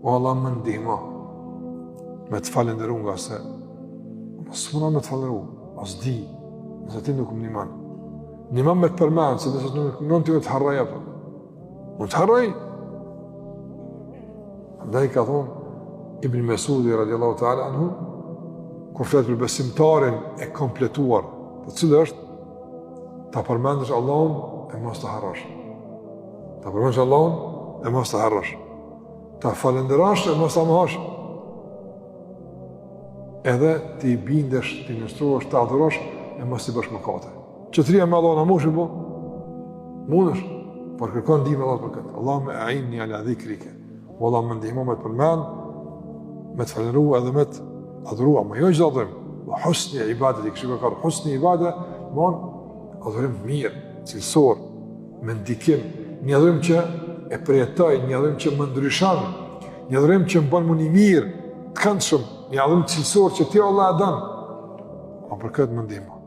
O Allah më ndihmo me të falënderu ngase s'muna me të falënderu, as di, nëse ti nuk më ndihmon. Ndihmom me të përmend, se nëse nuk më ndihmon ti të harroj apo. Unë të harroj. Andaj ka thonë Ibn Mesudi radiallahu ta'ala anhu, kur flet për besimtarin e kompletuar, të cili është ta përmendësh Allahun e mos ta harrosh. Ta përmendësh Allahun e mos ta harrosh. Ta falënderosh e mos ta mohosh. Edhe t'i bindesh, t'i nënshtrohesh, ta adhurosh e mos t'i bësh mëkate. Që trija me Allahun a munesh po? Mundesh, por kërko ndihmë Allahut për këtë. Allahumme einni ala dhikrike. O Allah më ndihmo me të përmend, me të falënderu edhe me të adhuru, ama jo çdo adhurim. Wa husni ibadetik, shiko ka husni ibade, mon adhurim mirë, cilësor, me ndikim, një adhurim që e përjetoj, një adhurim që më ndryshon, një adhurim që më bën m'u ni mirë, të këndshëm, një adhurim cilësor që ti Allah e don. Po për këtë më ndihmo.